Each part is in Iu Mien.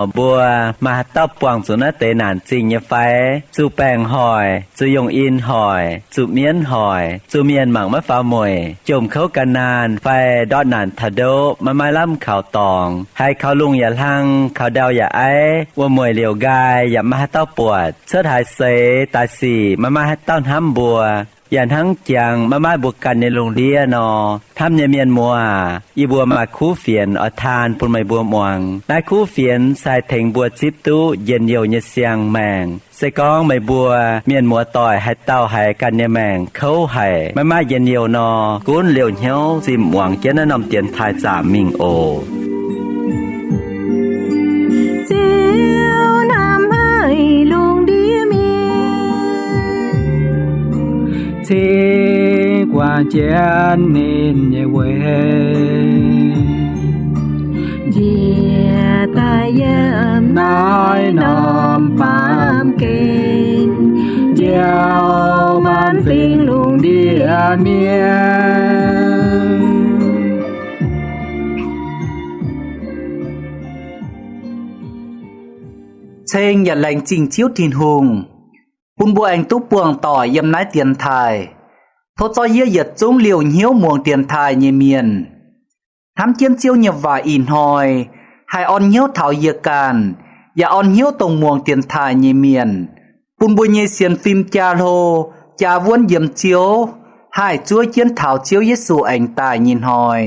Mbuo maaih haaix dauh buangh zuqc naaiv deix naanc zingh nyei fai? Zuqc baengc hoic, zuqc yungh in hoic, zuqc mienv hoic, zuqc mienh mangc maiv faaux mueic, jomc kouv gan naanh fai ndortv naanc taux ndoqv maiv maaih lamh kaux dorngx, haiz kaux lungh yaac hlang, kaux ndau yaac aiv, wuom-mueic liouc nqaai yaac maiv maaih haaix dauh buatc, cuotv haaix seix daaih sic maiv maaih haaix dauh hnamv mbuo, yaac hnangv jangx maiv maaih mbuo ganh nyei lungh ndiev nor. Hnamv nyei mienh muoz aac, yie mbuo maaih kuv fienx oix taan bun meih mbuo muangx. Naaiv kuv fienx se haih tengx mbuo zipv duqv njien-youh nyei siang-maengc. Se gorngv meih mbuo mienh muoz-doic haaix dauh haiz ganh nyei maengc kouv haic, maiv maaih njien-youh nor, gunv liouh hnyouv zinh muangx jienv naaiv norm dienx taaih zaamc mingh oc. Ziouv hnamv haic lungh ndiev mienh, cingx guangc jienv ninh nyei weic, njiec daaih yiem naaiv norm baamh gen, njoux maanc fingx lungh ndiev mienh. Ceng yaac laengz zingh Ziouv Tin-Hungh, bun mbuo aengx duqv buangh doic yiem naaiv dienx taaih. Tov zorqv yie yietc zungv liouh hnyouv muangx dienx taaih nyei mienh, hnamv jienv Ziouv nyei waac ih hnoi haih orn hnyouv taux yie ganh, yaac orn hnyouv dongh muangx dienx taaih nyei mienh, bun mbuo nyei sienx fim jaa hlo, jaa wuonv yiem Ziouv, haih zuov jienv taux Ziouv Yesu aengx daaih nyei hnoi.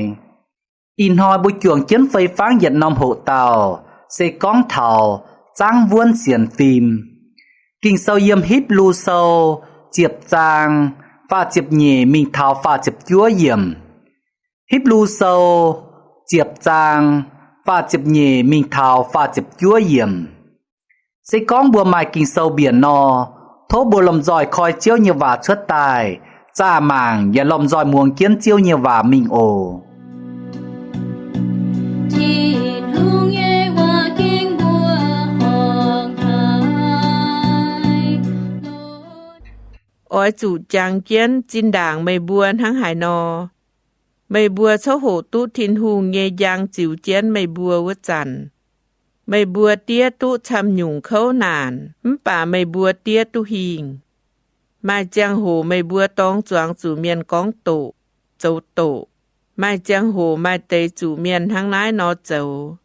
Ih hnoi mbuo juangc jienv fei fangv yietc norm hoqc dauh, se gorngv taux zaangv wuonv sienx fim. Ging-Sou yiem Hipv^lu Sou ziepc zaang faah ziepc nyeic mingh taux faah ziepc juov yiemc. Hipv^lu Sou ziepc zaang faah ziepc nyeic mingh taux faah ziepc juov yiemc. Se gorngv mbuo maaih Ging-Sou mbienc nor, tov mbuo lomh nzoih koi Ziouv nyei waac cuotv daaih, zaah mangc yaac lomh nzoih muangx jienv Ziouv nyei waac mingh oc. Tin-Hungh nyei waac gengh mbuo horngc haic. Oix zuqc jangx jienv zinh ndaangc meih mbuo hnangv haaix nor. Meih mbuo coqv hoqc duqv Tin-Hungh nyei njang ziux jienv meih mbuo wuov zanc, meih mbuo diev duqv camv-nyungc kouv naanc, mv baac meih mbuo diev duqv hingh. Maaih ziangh hoc meih mbuo dorng zuangx zuqc mienh gorngv doqc, zoux doqc. Maaih ziangh hoc maaih deix zuqc mienh hnangv naaiv nor zoux,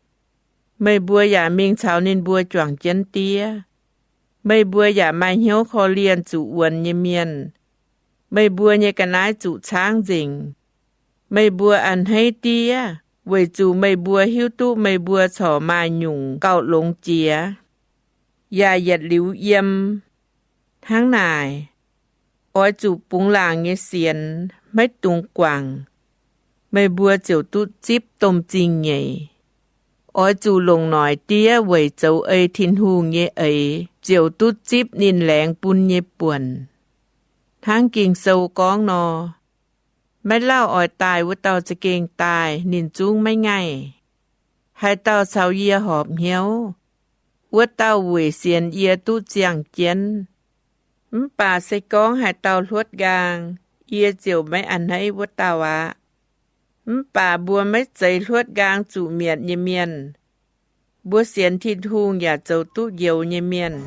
meih mbuo yaac mingh caux ninh mbuo juangc jienv diev. Meih mbuo yaac maaih hnyouv korv-lienh zuqc wuonx nyei mienh. Meih mbuo nyei ga'naaiv zuqc caangv nzengc. Meih mbuo a'hneiv diev weic zuqc meih mbuo hiuv duqv meih mbuo corc maaih nyungc gauh longx jiex, yaac yietc liuz yiem. Hnangv naaic, oix zuqc bungx laangc nyei sienx, maiv dungx guangc, meih mbuo ziouc duqv zipv domh zingh nyeic. Oix zuqc longc noic diev weic zoux ei Tin-Hungh nyei eix, ziouc duqv zipv ninh laengz bun nyei buonc. Hnangv Ging-Sou gorngv nor, maiv lauh oix daaih wuov dauh za'gengh daaih, ninh zungv maiv ngaih. Haaix dauh caux yie horpc hnyouv, wuov dauh weic sienx yie duqv ziangh jienv. Mv baac se gorngv haaix dauh hluotv nqaang, yie ziouc maiv a'hneiv wuov dauh aqv. Mv baac mbuo maiv zeiz hluotv nqaang zuqc mietc nyei mienh. Mbuo sienx Tin-Hungh yaac zoux duqv njoux nyei mienh.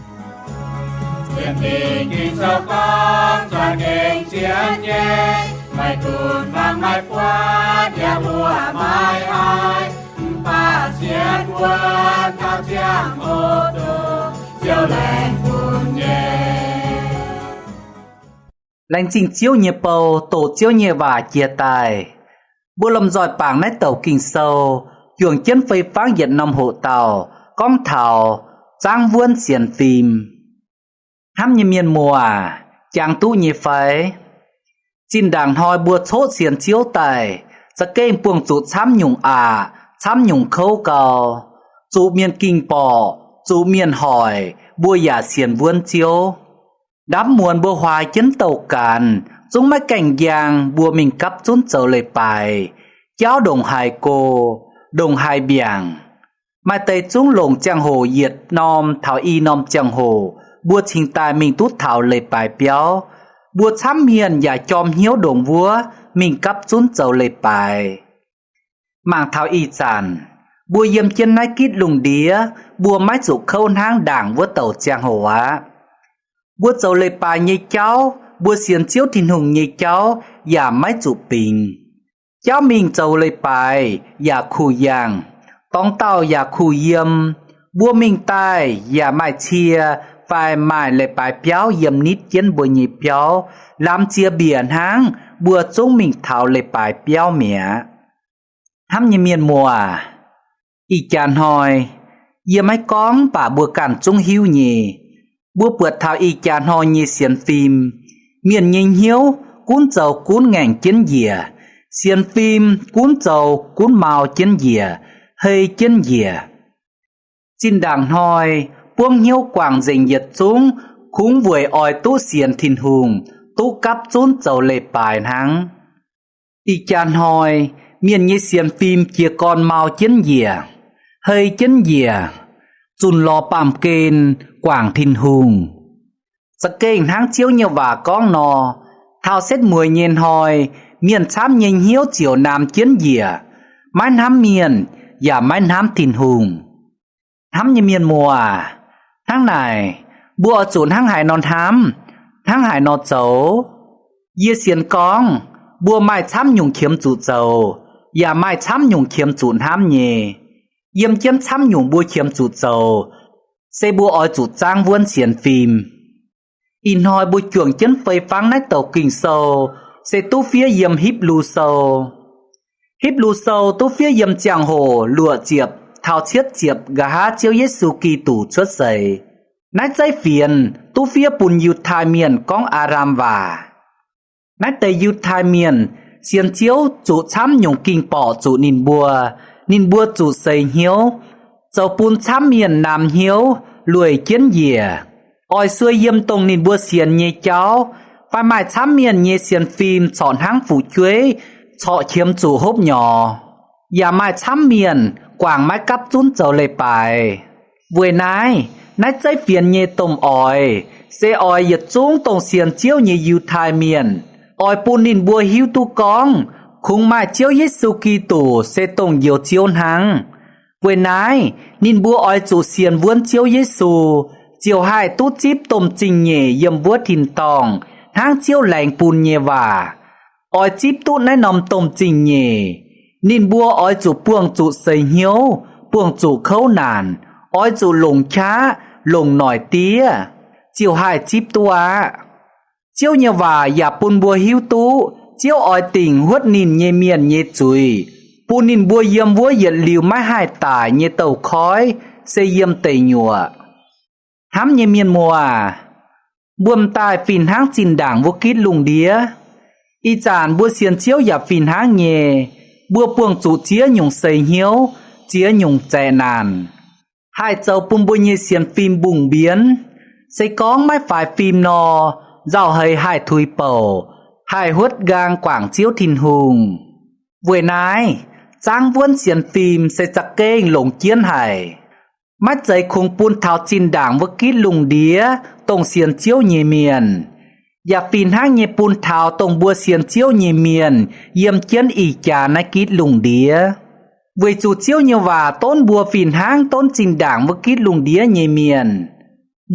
Sienx Ging-Sou gorngv za'gengh sienx nyei, maiv gunv fangx maiv buatc yaac mbuo maiv haih. Mv baac sienx wuonx taux ziangh hoc duqv Ziouv laengz bun nyei. Laengz zingh Ziouv nyei bou, doqc Ziouv nyei waac jiex daaih. Mbuo lomh nzoih bangc naaiv douc Ging-Sou, juangc jienv fei fangv yietc norm hoqc dauh gorngv taux zaangv wuonv sienx fim. Hnamv nyei mienh muoz, jangx duqv nyei fai? Zinh ndaangc hnoi mbuo coqv sienx Ziouv daaih, za'gengh buangh zuqc camv nyungc aqc, camv nyungc kouv gau. Zuqc mienh ging-borqc, zuqc mienh hoic, mbuo yaac sienx wuonv Ziouv. Ndamv muonz mbuo huaax jienv douh gaanx, zungv maiv gaengh njang mbuo mingh gapv zunv zoux leiz-baaix, jauv ndongc haaix go, ndongc haaix mbiaangc. Maaih deix zungv longc ziangh hoc yietc norm taux i norm ziangh hoc, mbuo cingx daaih mingh duqv taux leiz-baaix biauv. Mbuo camv mienh yaac jorm hnyouv ndongc wuov mingh gapv zunv zoux leiz-baaix. Mangc taux ih zanc, Mbuo yiem jienv naaiv gitv lungh ndiev, mbuo maiv zuqc kouv hnangv ndaangc wuov douc ziangh hoc aqv. Mbuo zoux leiz-baaix nyei jauv, mbuo sienx Ziouv Tin-Hungh nyei jauv yaac maiv zuqc bingx. Jauv mingh zoux leiz-baaix yaac kuh yaangh, dorngx dauh yaac kuh yiem. Mbuo mingh daaih yaac maaih cie fai maaih leiz-baaix biauv yiem nitv jienv mbuo nyei biauv, lamz ziex mbiec hnangv mbuo zungv mingh taux leiz-baaix biauv mi'aqv. Hnamv nyei mienh muoz, ih jaax hnoi, yie maiv gorngv, mv baac mbuo ganh zungv hiuv nyei. Mbuo buatc taux ih jaax hnoi nyei sienx fim, mienh nyei hnyouv gunv zoux gunv ngaengc jienv njiec, sienx fim gunv zoux gunv mau jienv njiec, hei jienv njiec. Zinh ndaangc hnoi, buangv hnyouv guangc nzengc yietc zungv kungx weic oix duqv sienx Tin-Hungh, duqv gapv zunv zoux leiz-baaix hnangv. Ih jaax hnoi, mienh nyei sienx fim jiez gorn mau jienv njiec, hei jienv njiec, zunc lorz baamh gen guangc Tin-Hungh. Za'gengh hnangv Ziouv nyei waac gorngv nor, taux setv mueiz nyei hnoi, mienh camv nyei hnyouv ziouc naamx jienv njiec, maiv hnamv mienh yaac maiv hnamv Tin-Hungh. Hnamv nyei mienh muoz, hnangv naaic, mbuo oix zuqc hnangv haaix nor hnamv, hnangv haaix nor zoux? Yie sienx gorngv, mbuo maaih camv nyungc qiemx zuqc zoux, yaac maaih camv nyungc qiemx zuqc hnamv nyei. Yiem jienv camv nyungc mbuo qiemx zuqc zoux, se mbuo oix zuqc zaangv wuonv sienx fim. Ih hnoi mbuo juangc jienv fei fangv naaiv douc Ging-Sou, se duqv fiev yiem Hipv^lu Sou. Hipv^lu Sou duqv fiev yiem ziangh hoc luoqc ziepc taux cietv ziepc nqa'haav Ziouv Yesu Giduc cuotv seix. Naaiv zeiv fienx duqv fiev bun Yiutai Mienh gorngv Aa^ndam waac. Naaiv deix Yiutai Mienh sienx Ziouv zuqc camv nyungc ging-borqc zuqc ninh mbuo, ninh mbuo zuqc seix hnyouv, zoux bun camv mienh naamx hnyouv, lueic jienv njiec. Oix suei yiem dongh ninh mbuo sienx nyei jauv, fai maaih camv mienh nyei sienx fim corc hnangv fu'jueiv corc qiemx zuqc hopv nyorx, yaac maaih camv mienh guangc maiv gapv zunv zoux leiz-baaix. Weic naaiv, naaiv zeiv fienx nyei domh oix se oix yietc zungv dongh sienx Ziouv nyei Yiutai Mienh, oix bun ninh mbuo hiuv duqv gorngv kungx maaih Ziouv Yesu Giduc se dongh Njoux Ziouv hnangv. Weic naaiv, ninh mbuo oix zuqc sienx wuonv Ziouv Yesu, ziouc haih duqv zipv domh zingh nyeic yiem wuov tin-dorngh hnangv Ziouv laengz bun nyei waac, oix zipv duqv naaiv norm domh zingh nyeic. Ninh mbuo oix zuqc buangh zuqc seix hnyouv, buangh zuqc kouv naanc, oix zuqc longc qaqv, longc noic diev, ziouc haih zipv duqv aqv. Ziouv nyei waac yaac bun mbuo hiuv duqv Ziouv oix dingc huotv ninh nyei mienh nyei zuiz, bun ninh mbuo yiem wuov yietc liuz maiv haih daic nyei douz-koiv se yiem deic nyuoqc. Hnamv nyei mienh muoz, mbuo m'daaih fih hnangv zinh ndaangc wuov gitv lungh ndiev. Ih zanc mbuo sienx Ziouv yaac fih hnangv nyei. Mbuo buangh zuqc ziex nyungc seix hnyouv, ziex nyungc zaeqc naanc, haih zoux bun mbuo nyei sienx fim mbungh mbienv. Se gorngv maiv faix fim nor, nzauh heix haih tuix bouc, haih huotv nqaang guangc Ziouv Tin-Hungh. Weic naaiv, zaangv wuonv sienx fim se za'gengh longc jienv haic. Maiv zeiz kungx bun taux zinh ndaangc wuov gitv lungh ndiev dongh sienx Ziouv nyei mienh, yaac fih hnangv nyei bun taux dongh mbuo sienx Ziouv nyei mienh yiem jienv ih jaax naaiv gitv lungh ndiev. Weic zuqc Ziouv nyei waac donv mbuo fih hnangv donv zinh ndaangc wuov gitv lungh ndiev nyei mienh.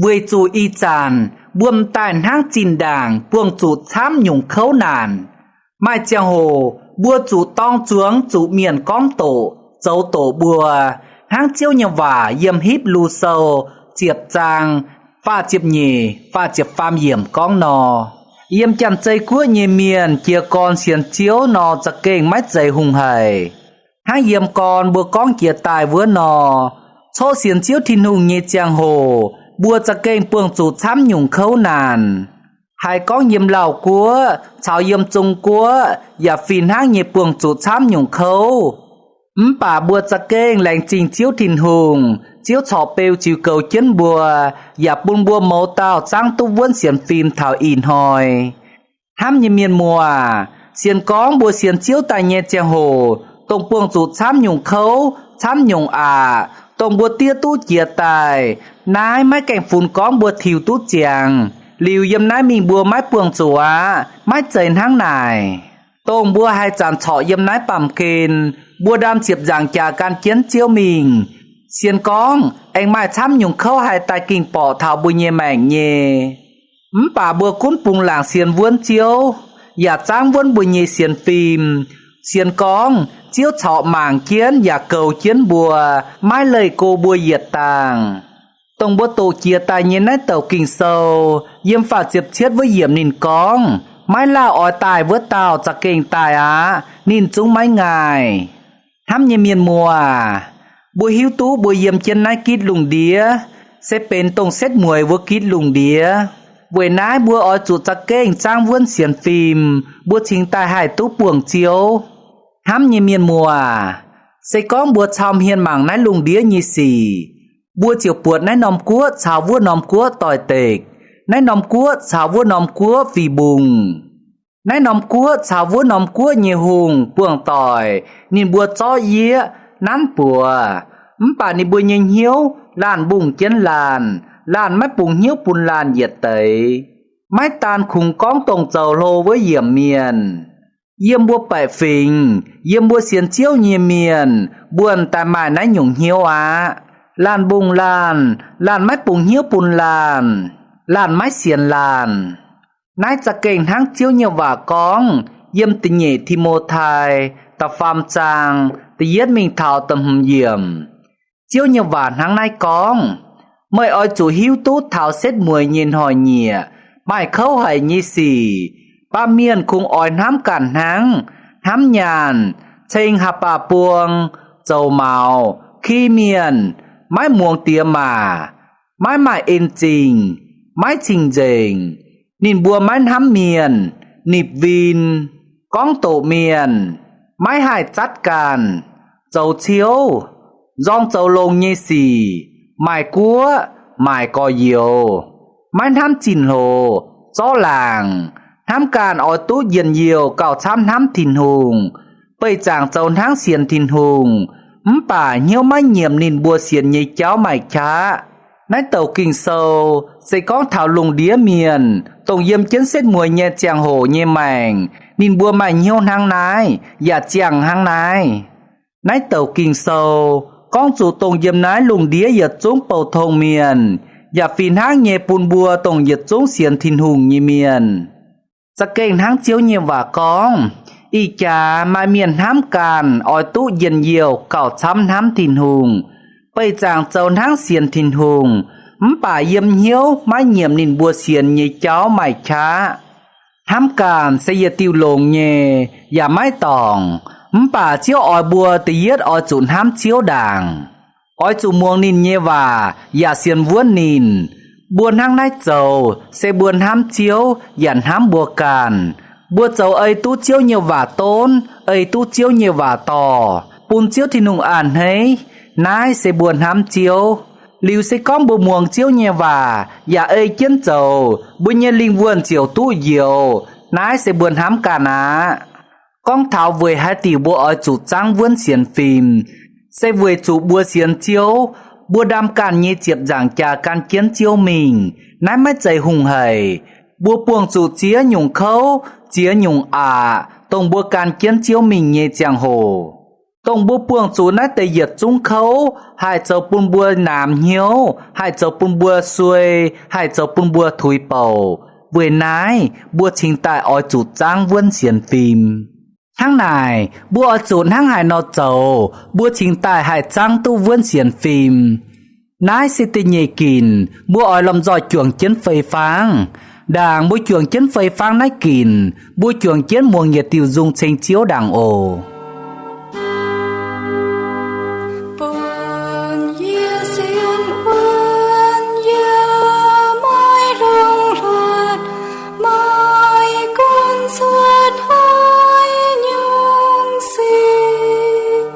Weic zuqc ih zanc mbuo m'daaih hnangv zinh ndaangc buangh zuqc camv nyungc kouv naanc. Maaih ziangh hoc mbuo zuqc dorng zuangx zuqc mienh gorngv doqc, zoux doqc mbuo, hnangv Ziouv nyei waac yiem Hipv^lu Sou ziepc zaang faah ziepc nyeic, faah ziepc faam yiemc gorngv nor, yiem Janx-Zei Guoqv nyei mienh jiez gorn sienx Ziouv nor za'gengh maiv zeiz hungh haic. Hnangv yiem gorn mbuo gorngv jiex daaih wuov nor, coqv sienx Ziouv Tin-Hungh nyei ziangh hoc mbuo za'gengh buangh zuqc camv nyungc kouv naanc. Haiz gorngv yiem Lauv Guoqv caux yiem Zong Guoqv yaac fih hnangv nyei buangh zuqc camv nyungc kouv. Mv baac mbuo za'gengh laengz zingh Ziouv Tin-Hungh, Ziouv corc beu ziux goux jienv mbuo, yaac bun mbuo mouz dauh zaangv duqv wuonv sienx fim taux ih hnoi. Hnamv nyei mienh muoz, sienx gorngv mbuo sienx Ziouv daaih nyei ziangh hoc dongh buangh zuqc camv nyungc kouv, camv nyungc aqc, dongh mbuo diev duqv jiez daaih, naaiv maiv gaengh funx gorngv mbuo tiux duqv ziangx, liuz yiem naaiv mingh mbuo maiv buangh zuqc aqv. Maiv zeiz hnangv naaic. Dongh mbuo haaix zanc corc yiem naaiv baamh gen, mbuo ndaam ziepc nzaangc jaax gan jienv Ziouv mingh. Sienx gorngv aengx maaih camv nyungc kouv haih daaih ging borqc taux mbuo nyei maengc nyei. Mv baac mbuo gunv bungx laangc sienx wuonv Ziouv, yaac zaangv wuonv mbuo nyei sienx fim. Sienx gorngv Ziouv corc mangc jienv yaac goux jienv mbuo, maiv leih go mbuo yietc dangh. Dongh mbuo doqc jiex daaih nyei naaiv douc Ging-Sou, yiem faah ziepc cietv wuov yiemc ninh gorngv, maiv lauh oix daaih wuov dauh za'gengh daaih aqv. Ninh zungv maiv ngaih. Hnamv nyei mienh muoz aac, mbuo hiuv duqv mbuo yiem jienv naaiv gitv lungh ndiev se benx dongh setv mueiz wuov gitv lungh ndiev. Weic naaiv mbuo oix zuqc za'gengh zaangv wuonv sienx fim, mbuo cingx daaih haih duqv buangh Ziouv. Hnamv nyei mienh muoz aac, se gorngv mbuo cau hmien mangc naaiv lungh ndiev nyei sic, mbuo ziouc buatc naaiv norm guoqv caux wuov norm guoqv doix-dekc, naaiv norm guoqv caux wuov norm guoqv fih mbungh. Naaiv norm guoqv caux wuov norm guoqv nyei hungh buangh doic, ninh mbuo zorqv yieqv nanv buoz, mv baac ninh mbuo nyei hnyouv laanh mbungh jienv laanh, laanh maiv bungx hnyouv bun laanh yietc deix. Maiv daan kungx gorngv dongh zoux hlo wuov yiemc mienh, yiem mbuo baeqc fingx, yiem mbuo sienx Ziouv nyei mienh, mbuo daaih maaih naaiv nyungc hnyouv aqv. Laanh mbungh laanh, laanh maiv bungx hnyouv bun laanh, laanh maiv sienx laanh. Naaiv za'gengh hnangv Ziouv nyei waac gorngv yiem da'nyeic Ti^mo^tai da'faam zaang da'yietv mingh taux da'hmz yiemc. Ziouv nyei waac hnangv naaiv gorngv, meih oix zuqc hiuv duqv taux setv mueiz nyei hnoi-nyieqc maaih kouv haic nyei sic. Baamh mienh kungx oix hnamv ganh hnangv, hnamv nyaanh, ceng haaix baac buang, zoux maux, ki mienh, maiv muangx diex maac, maiv maaih en zingh, maiv cing-nzengc. Ninh mbuo maiv hnamv mienh, nipc win, gorngv doqc mienh, maiv haih zatv ganh, zoux ciouv, nzorng zoux longx nyei sic, maaih guoqv, maaic gorx-youz, maiv hnamv zinh hloz, zorqv laangc, hnamv ganh oix duqv njien-youh gauh camv hnamv Tin-Hungh, beih zaangc zoux hnangv sienx Tin-Hungh, mv baac hnyouv maiv nyiemc ninh mbuo sienx nyei jauv maaih qaqv. Naaiv douc Ging-Sou se gorngv taux lungh ndiev mienh, dongh yiem jienv setv mueiz nyei ziangh hoc nyei maengc, ninh mbuo maaih hnyouv hnangv naaiv, yaac ziangh hnangv naaiv. Naaiv douc Ging-Sou gorngv zuqc dongh yiem naaiv lungh ndiev yietc zungv bouh tong mienh, yaac fih hnangv nyei bun mbuo dongh yietc zungv sienx Tin-Hungh nyei mienh. Za'gengh hnangv Ziouv nyei waac gorngv, ih jaax maaih mienh hnamv ganh oix duqv njien-youh gauh camv hnamv Tin-Hungh, beih zaangc zoux hnangv sienx Tin-Hungh, mv baac yiem hnyouv maiv nyiemc ninh mbuo sienx nyei jauv maaih qaqv. Hnamv ganh se yietc diuh longx nyei, yaac maiv dorngc. Mv baac Ziouv oix mbuo da'yietv oix zuqc hnamv Ziouv ndaangc, oix zuqc muangx ninh nyei waac yaac sienx wuonv ninh. Mbuo hnangv naaiv zoux se mbuo hnamv Ziouv yaac hnamv mbuo ganh. Mbuo zoux ei duqv Ziouv nyei waac donv, ei duqv Ziouv nyei waac dorh, bun Ziouv Tin-Hungh a'hneiv. Naaiv se mbuo hnamv Ziouv. Liuz se gorngv mbuo muangx Ziouv nyei waac yaac ei jienv zoux, mbuo nyei lingh wuonh ziouc duqv njoux. Naaiv se mbuo hnamv ganh aqv. Gorngv taux weic haaix diuc mbuo oix zuqc zaangv wuonv sienx fim, se weic zuqc mbuo sienx Ziouv, mbuo ndaam ganh nyei ziepc nzaangc jaax gan jienv Ziouv mingh. Naaiv maiv zeiz hungh haic. Mbuo buangh zuqc ziex nyungc kouv, ziex nyungc aqc, dongh mbuo gan jienv Ziouv mingh nyei ziangh hoc. Dongh mbuo buangh zuqc naaiv deix yietc zungv kouv haih zoux bun mbuo naamx hnyouv, haih zoux bun mbuo suei, haih zoux bun mbuo tuix bouc. Weic naaiv mbuo cingx daaih oix zuqc zaangv wuonv sienx fim. Hnangv naaic, mbuo oix zuqc hnangv haaix nor zoux, mbuo cingx daaih haih zaangv duqv wuonv sienx fim? Naaiv se da'nyeic ginc, mbuo oix lomh nzoih juangc jienv fei fangv. Ndaangc mbuo juangc jienv fei fangv naaiv ginc, mbuo juangc jienv muangx yietc diuh nzung ceng Ziouv ndaangc oc. Bun yie sienx wuonv yie maiv longc hluotv, maiv gunv cuotv haaix nyungc sic,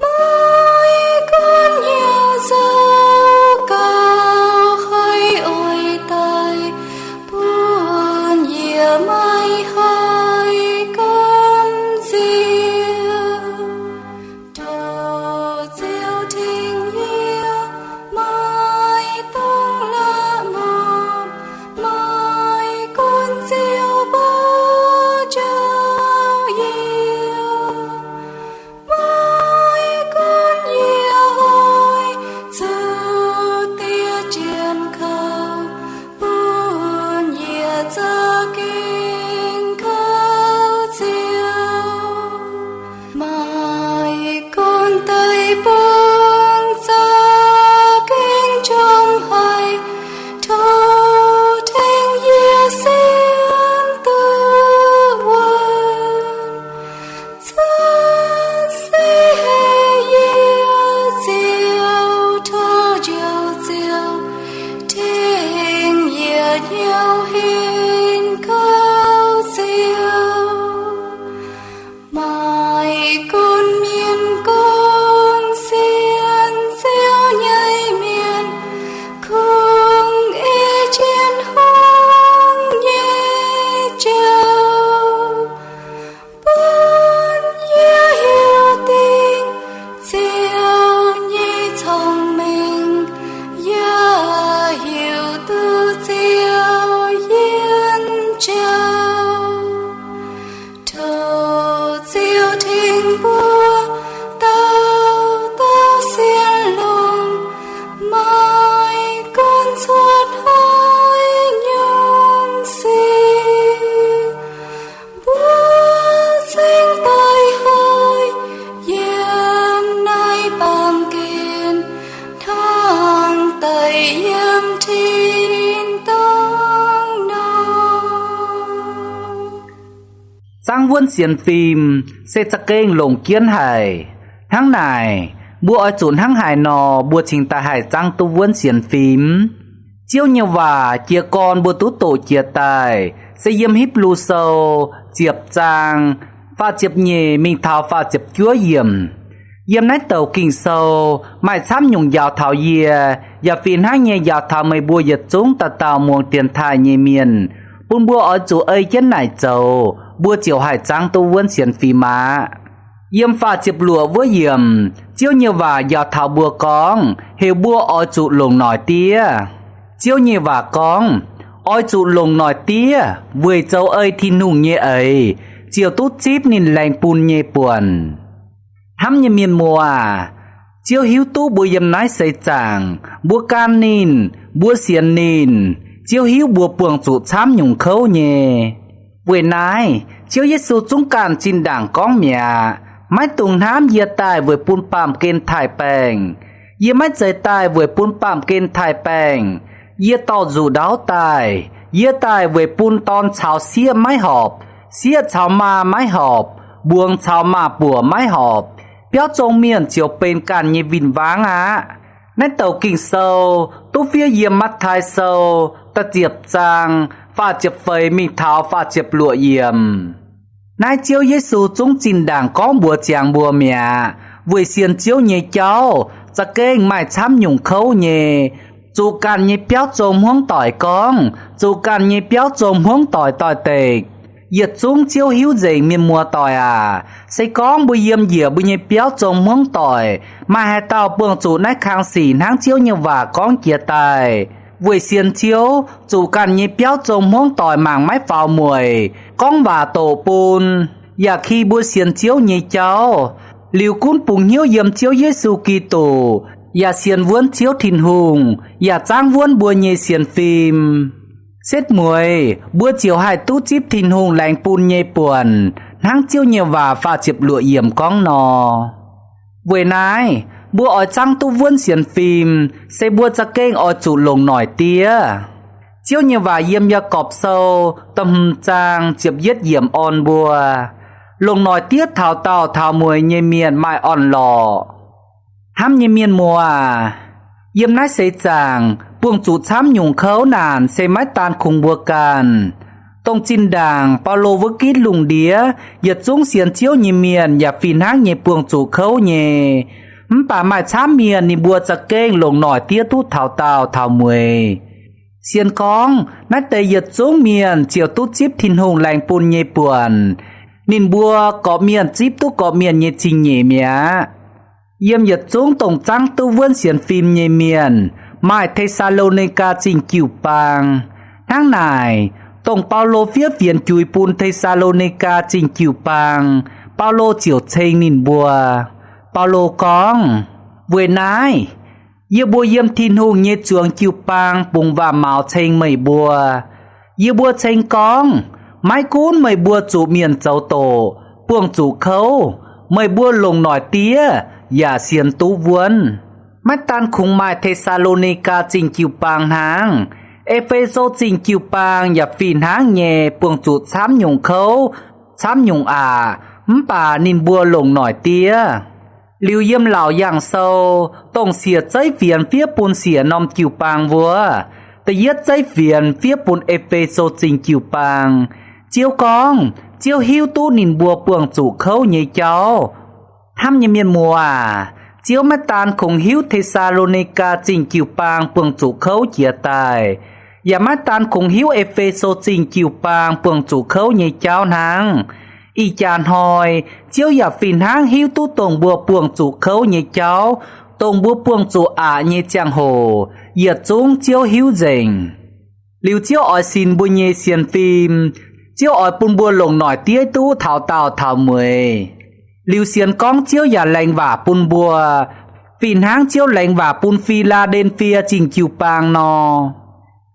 maiv gunv hnyouv zoux gauh haih oix daaih, bun yie maiv haih gamh nziex. hnyouv henv kouv ziouc maaih gunv mienh gorngv sienx Ziouv nyei mienh kungx ei jienv hungh nyei jauv bun yie hiuv dingc Ziouv nyei cong-mengh, yaac hiuv duqv Ziouv yiem jauv. Tov Ziouv tengx mbuo dauh dauh sienx longx, maaih gunv cuotv hnoi nyungc sic. Mbuo cingx doix hoic yiem naaiv baamh gen hnangv doix yiem tin-dorngh nor. Zaangv wuonv sienx fim se za'gengh longc jienv haic. Hnangv naaic, mbuo oix zuqc hnangv haaix nor mbuo cingx daaih haih zaangv duqv wuonv sienx fim? Ziouv nyei waac jiez gorn mbuo duqv doqc jiex daaih se yiem Hipv^lu Sou ziepc zaang faah ziepc nyeic mingh taux faah ziepc juov yiemc. Yiem naaiv douc Ging-Sou maaih camv nyungc njaaux taux yie, yaac fih hnangv nyei njaaux taux meih mbuo yietc zungv dauh dauh muangx dienx taaih nyei mienh, bun mbuo oix zuqc ei jienv naaic zoux, mbuo ziouc haih zaangv duqv wuonv sienx fim aqv. Yiem faah ziepc luoqc wuov yiemc, Ziouv nyei waac njaaux taux mbuo gorngv, heuc mbuo oix zuqc longc noic diev. Ziouv nyei waac gorngv, oix zuqc longc noic diev weic zoux ei Tin-Hungh nyei eix, ziouc duqv zipv ninh laengz bun nyei buonc. Hnamv nyei mienh muoz aac, Ziouv hiuv duqv mbuo yiem naaiv seix zaangc, mbuo gan ninh, mbuo sienx ninh, Ziouv hiuv mbuo buangh zuqc camv nyungc kouv nyei. Weic naaiv, Ziouv Yesu zungv ganh zinh ndaangc gorngv mi'aqv, maiv dungx hnamv yie daaih weic bun baamh gen taaih baengc. Yie maiv zeiz daaih weic bun baamh gen taaih baengc. Yie dorh nzuqc ndaauv daaih. Yie daaih weic bun dorn caux sieqv maiv horpc, sieqv caux maa maiv horpc, mbuangz caux maa-buoc maiv horpc. Biauv zong mienh ziouc benx ganh nyei win-wangv aqv. Naaiv douc Ging-Sou duqv fiev yiem Matv^tai Sou da'ziepc zaang faah ziepc feix mingh taux faah ziepc luoqc yiemc. Naaiv Ziouv Yesu zungv zinh ndaangc gorngv mbuox ziangx mbuo mi'aqv, weic sienx Ziouv nyei jauv za'gengh maaih camv nyungc kouv nyei. Zuqc ganh nyei biauv zong hmuangv doic gorngv, zuqc ganh nyei biauv zong hmuangv doic doix-dekc. Yietc zungv Ziouv hiuv nzengc mienh muoz doic aac, se gorngv mbuo yiem njiec mbuo nyei biauv zong hmuangv doic, maaih haaix dauh buangh zuqc naaiv kang sic hnangv Ziouv nyei waac gorngv jiex daaih, weic sienx Ziouv zuqc ganh nyei biauv zong hmuangv doic mangc maiv faaux mueic, gorngv waac doqc bun, yaac ki mbuo sienx Ziouv nyei jauv, liuz gunv bungx hnyouv yiem Ziouv Yesu Giduc, yaac sienx wuonv Ziouv Tin-Hungh, yaac zaangv wuonv mbuo nyei sienx fim. Setv mueiz mbuo ziouc haih duqv zipv Tin-Hungh laengz bun nyei buonc, hnangv Ziouv nyei waac faah ziepc luoqc yiemc gorngv nor. Weic naaiv, mbuo oix zaangv duqv wuonv sienx fim, se mbuo za'gengh oix zuqc longc noic diev. Ziouv nyei waac yiem Yaagorpc Sou da'hmz zaang ziepc yietv yiemc orn mbuo, longc noic diev taux daauh taux mueiz nyei mienh maaih orn-lorqc. Hnamv nyei mienh muoz aac, yiem naaiv seix zaangc buangh zuqc camv nyungc kouv naanc se maiv daan kungx mbuo ganh. Dongh zinh ndaangc Baulo wuov gitv lungh ndiev, yietc zungv sienx Ziouv nyei mienh yaac fih hnangv nyei buangh zuqc kouv nyei. Mv baac maaih camv mienh ninh mbuo za'gengh longc noic diev duqv taux daauh taux mueiz. Sienx gorngv naaiv deix yietc zungv mienh ziouc duqv zipv Tin-Hungh laengz bun nyei buonc. Ninh mbuo gorqv-mienh zipv duqv gorqv-mienh nyei zingh nyeic mi'aqv. Yiem yietc zungv dongh zaangv duqv wuonv sienx fim nyei mienh maaih Te^saa^lo^ni^gaa Zingh jiu-baang. Hnangv naaic, dongh Baulo fiev fienx juix bun Te^saa^lo^ni^gaa Zingh jiu-baang, Baulo ziouc ceng ninh mbuo. Baulo gorngv, weic naaiv, yie mbuo yiem Tin-Hungh nyei zuangx jiu-baang bungx waac-maux ceng meih mbuo. Yie mbuo ceng gorngv, maiv gunv meih mbuo zuqc mienh zoux doqc, buangh zuqc kouv, meih mbuo longc noic diev yaac sienx duqv wuonv. Maiv daan kungx maaih Te^saa^lo^ni^gaa Zingh jiu-baang hnangv, E^fe^so Zingh jiu-baang yaac fih hnangv nyei buangh zuqc camv nyungc kouv, camv nyungc aqc, mv baac ninh mbuo longc noic diev. Liuz yiem Laauc Yaangh Sou, dongh siec zeiv fienx fiev bun siec norm jiu-baang wuov, Da'yietv zeiv fienx fiev bun E^fe^so Zingh Jiu-Baang. Ziouv gorngv Ziouv hiuv duqv ninh mbuo buangh zuqc kouv nyei jauv. Hnamv nyei mienh muoz aac, Ziouv maiv daan kungx hiuv Te^saa^lo^ni^gaa Zingh Jiu-Baang buangh zuqc kouv jiez daaih, yaac maiv daan kungx hiuv E^fe^so Zingh Jiu-Baang buangh zuqc kouv nyei jauv hnangv. Ih jaax hnoi, Ziouv yaac fih hnangv hiuv duqv dongh mbuo buangh zuqc kouv nyei jauv, dongh mbuo buangh zuqc aqc nyei ziangh hoc, yietc zungv Ziouv hiuv nzengc. Liuz Ziouv oix sinx mbuo nyei sienx fim. Ziouv oix bun mbuo longc noic diev duqv taux daauh taux mueiz. Liuz sienx gorngv Ziouv yaac laengz waac bun mbuo, fih hnangv Ziouv laengz waac bun Fi^laa^nden^fie Zingh Jiu-Baang nor.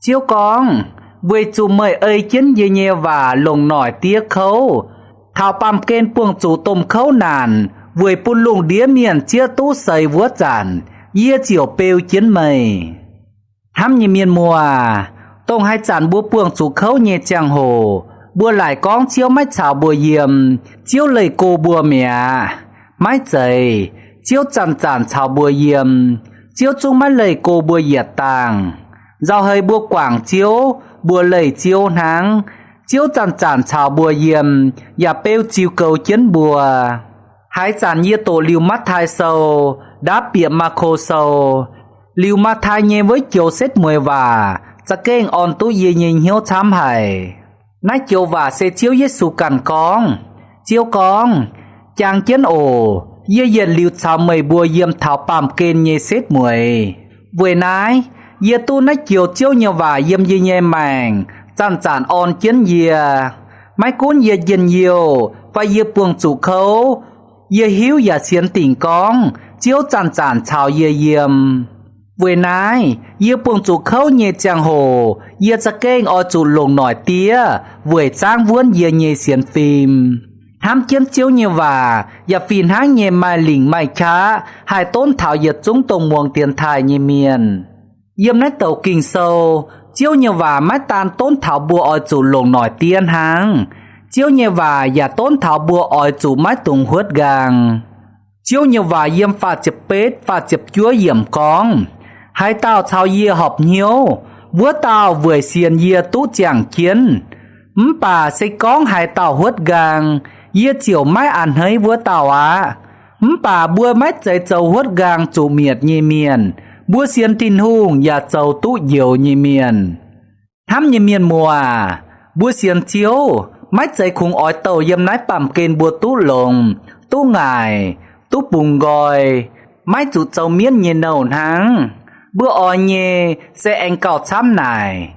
Ziouv gorngv, Weic zuqc meih ei jienv yie nyei waac longc noic diev kouv, taux baamh gen buangh zuqc domh kouv naanc weic bun lungh ndiev mienh zieqv duqv seix wuov zanc, yie ziouc beu jienv meih. Hnamv nyei mienh muoz aac, dongh haaix zanc mbuo buangh zuqc kouv nyei ziangh hoc, mbuo laaic gorngv Ziouv maiv caux mbuo yiem, Ziouv leih go mbuo mi'aqv. Maiv zeiz. Ziouv zanc-zanc caux mbuo yiem. Ziouv zungv maiv leih go mbuo yietc dangh. Nzauh heix mbuo guangc Ziouv, mbuo leih Ziouv hnangv. Ziouv zanc-zanc caux mbuo yiem, yaac beu ziux goux jienv mbuo. Haaix zanc yie doqc liuz Matv^taai Sou, ndaapv bieqc Maako Sou, liuz Matv^taai nyei wuov joux setv mueiz waac za'gengh orn duqv yie nyei hnyouv camv haic. Naaiv joux waac se Ziouv Yesu ganh gorngv. Ziouv gorngv, Jang jienv oc. Yie yietc liuz caux meih mbuo yiem taux baamh gen nyei setv mueiz. Weic naaiv, yie duqv naaiv joux Ziouv nyei waac yiem yie nyei maengc zanc-zanc orn jienv yie. Maiv gunv yie njien-youh fai yie buangh zuqc kouv, yie hiuv yaac sienx dingc gorngv Ziouv zanc-zanc caux yie yiem. Weic naaiv, yie buangh zuqc kouv nyei ziangh hoc, yie za'gengh oix zuqc longc noic diev weic zaangv wuonv yie nyei sienx fim. Hnamv jienv Ziouv nyei waac yaac fih hnangv nyei maaih lingc maaih qaqv haih donv taux yietc zungv dongh muangx dienx taaih nyei mienh. Yiem naaiv douc Ging-Sou, Ziouv nyei waac maiv daan donv taux mbuo oix zuqc longc noic diev hnangv. Ziouv nyei waac yaac donv taux mbuo oix zuqc maiv dungx huotv nqaang. Ziouv nyei waac yiem faah ziepc betv, faah ziepc juov yiemc gorngv, Haaix dauh caux yie horpc hnyouv, wuov dauh weic sienx yie duqv ziangh jienv. Mv baac se gorngv haaix dauh huotv nqaang, yie ziouc maiv a'hneiv wuov dauh aqv. Mv baac mbuo maiv zeiz zoux huotv nqaang zuqc mietc nyei mienh. Mbuo sienx Tin-Hungh yaac zoux duqv njoux nyei mienh. Hnamv nyei mienh muoz aac, mbuo sienx Ziouv maiv zeiz kungx oix douh yiem naaiv baamh gen mbuo duqv longx, duqv ngaaic, duqv bungx nqoi, maiv zuqc zoux mienv nyei nouh hnangv. Mbuo oix nyei se aengx gauh camv naaic.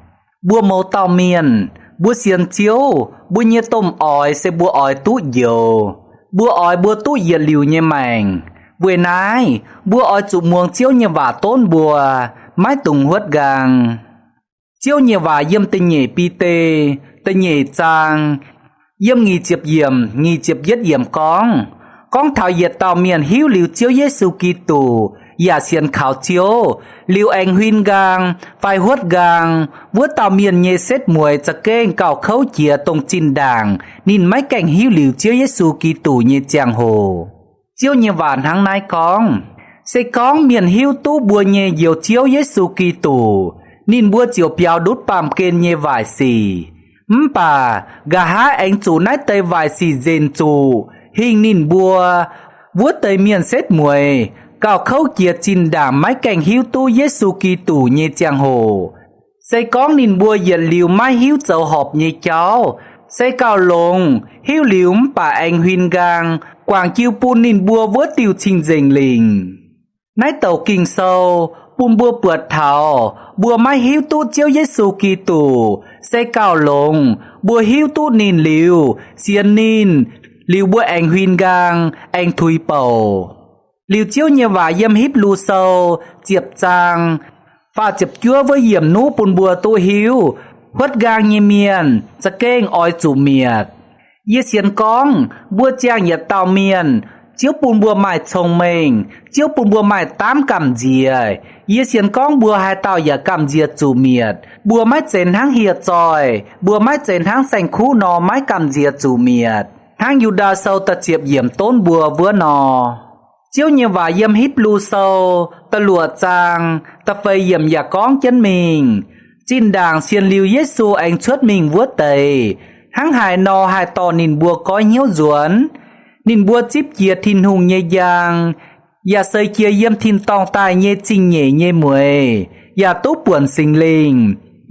Mbuo mouz dauh mienh, mbuo sienx Ziouv, mbuo nyei domh oix se mbuo oix duqv njoux. Mbuo oix mbuo duqv yietc liuz nyei maengc. Weic naaiv, mbuo oix zuqc muangx Ziouv nyei waac donv mbuo, maiv dungx huotv nqaang. Ziouv nyei waac yiem da'nyeic Bide, da'nyeic zaang, yiem nyic ziepc yiemc, nyic ziepc yietv yiemc gorngv, gorngv taux yietc dauh mienh hiuv liuz Ziouv Yesu Giduc yaac sienx kaux Ziouv, liuz aengx huin nqaang fai huotv nqaang, wuov dauh mienh nyei setv mueiz za'gengh gauh kouv jiex dongh zinh ndaangc ninh maiv gaengh hiuv liuz Ziouv Yesu Giduc nyei ziangh hoc. Ziouv nyei waac hnangv naaiv gorngv, Se gorngv mienh hiuv duqv mbuo nyei Njoux Ziouv Yesu Giduc, ninh mbuo ziouc biaux ndutv baamh gen nyei waaic sic. Mv baac nqa'haav aengx zuqc naaiv deix waaic sic nzenc zuqc hingh ninh mbuo. Wuov deix mienh setv mueiz gauh kouv jiex zinh ndaangc maiv gaengh hiuv duqv Yesu Giduc nyei ziangh hoc. Se gorngv ninh mbuo yietc liuz maiv hiuv zoux horpc nyei jauv, se gauh longx, hiuv liuz mv baac aengx huin nqaang, guangc jiu bun ninh mbuo wuov diuh cing-nzengc lingc. Naaiv douc Ging-Sou bun mbuo buatc taux mbuo maiv hiuv duqv Ziouv Yesu Giduc, se gauh longx, mbuo hiuv duqv ninh liuz, sienx ninh, liuz mbuo aengx huin nqaang, aengx tuix bouc. Liuz Ziouv nyei waac yiem Hipv^lu Sou ziepc zaang faah ziepc juov wuov yiemc nuqv bun mbuo duqv hiuv, huotv nqaang nyei mienh za'gengh oix zuqc mietc. Yie sienx gorngv mbuo ziangh yietc dauh mienh, Ziouv bun mbuo maaih cong-mengh, Ziouv bun mbuo maaih daamv gamh nziex. Yie sienx gorngv mbuo haaix dauh yaac gamh nziex zuqc mietc. Mbuo maiv zeiz hnangv hieh zoih, mbuo maiv zeiz hnangv saeng-kuv nor maiv gamh nziex zuqc mietc, hnangv Yu^ndaa Sou da'ziepc yiemc donv mbuo wuov nor. Ziouv nyei waac yiem Hipv^lu Sou da'luoqc zaang da'feix yiemc yaac gorngv jienv mingh, Zinh ndaangc sienx liuz Yesu aengx cuotv mingh wuov deix, hnangv haaix nor haih dorh ninh mbuo goiv hnyouv nzuonx? Ninh mbuo zipv jiez Tin-Hungh nyei njang, yaac seix jiez yiem tin-dorngh daaih nyei zingh nyeic nyei mueiz, yaac duqv buonc Singx Lingh,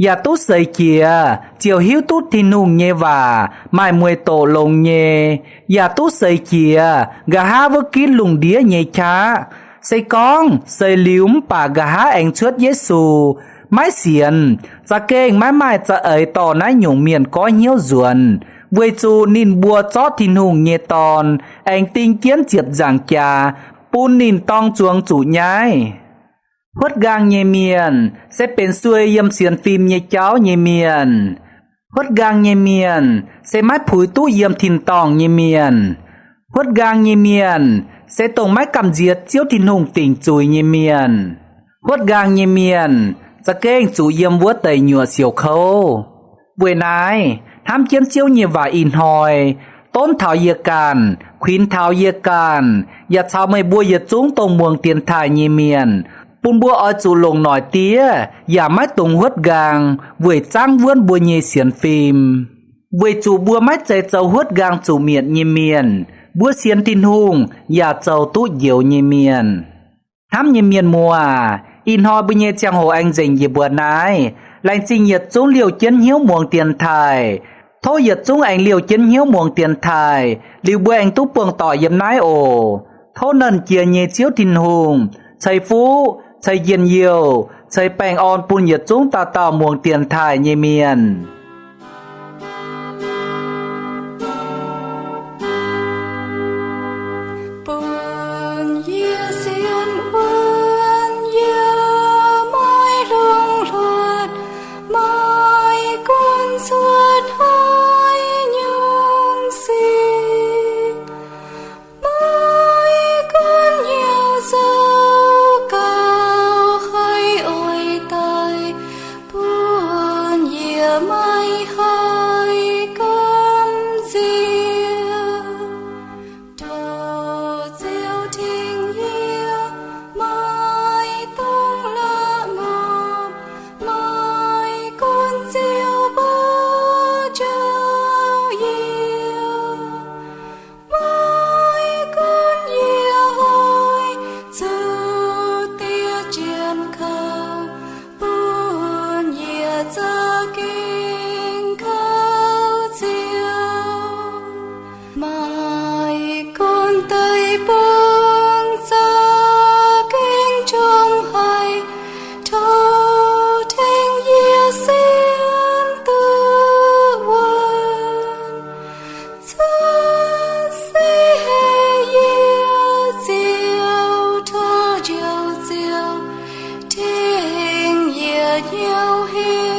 yaac duqv seix jiez ziouc hiuv duqv Tin-Hungh nyei waac maaih mueiz doqc longx nyei, yaac duqv seix jiez nqa'haav wuov ginv lungh ndiev nyei qaqv. Se gorngv seix liuz mv baac nqa'haav aengx cuotv Yesu, maiv sienx, za'gengh maiv maaih za'eix dorh naaiv nyungc mienh goiv hnyouv nzuonx, weic zuqc ninh mbuo zorqv Tin-Hungh nyei Dorn aengx ding jienv ziepc nzaangc jaax bun ninh dorng zuangx zuqc nyaiv. Huotv nqaang nyei mienh se benx suei yiem sienx fim nyei jauv nyei mienh. Huotv nqaang nyei mienh se maiv puix duqv yiem tin-dorngh nyei mienh. Huotv nqaang nyei mienh se dongh maiv gamh nziex Ziouv Tin-Hungh dingc zuiz nyei mienh. Huotv nqaang nyei mienh za'gengh zuqc yiem wuov deix nyuoqc siouc kouv. Weic naaiv, hnamv jienv Ziouv nyei waac ih hnoi, donv taux yie ganh, kuinx taux yie ganh, yaac caux meih mbuo yietc zungv dongh muangx dienx taaih nyei mienh, bun mbuo oix zuqc longc noic diev yaac maiv dungx huotv nqaang weic zaangv wuonv mbuo nyei sienx fim. Weic zuqc mbuo maiv zeiz zoux huotv nqaang zuqc mietc nyei mienh. Mbuo sienx Tin-Hungh yaac zoux duqv njoux nyei mienh. Hnamv nyei mienh muoz aac, ih hnoi mbuo nyei ziangh hoc aengx nzengc yie mbuo naaiv. Laengz zingh yietc zungv liouh jienv hnyouv muangx dienx taaih. Tov yietc zungv aengx liouh jienv hnyouv muangx dienx taaih, liuz mbuo aengx duqv buangh doic yiem naaiv oc. Tov Nernh Jiex nyei Ziouv Tin-Hungh ceix fuqv, ceix njien-youh, ceix baengh orn bun yietc zungv dauh dauh muangx dienx taaih nyei mienh. Bun yie sienx wuonv yie maiv hlungx hluotc, maiv gunv cuotv haaix nyungc sic, maiv gunv hnyouv zoux gauh haih oix daaih, bun yie maiv haih gamh nziex. Tov Ziouv tengx yie, maiv dungx la'ngopv, maiv gunv Ziouv mbuo njoux yie, maiv gunv yie oix zuqc diev jienv kouv, bun yie za'gengh kouv Ziouv. Maiv gunv deic-bung za'gengh njongc haic, tov tengx yie sienx duqv wuonv. Cuotv seix haic yie Ziouv, tov Njoux Ziouv tengx yie hnyouv hec.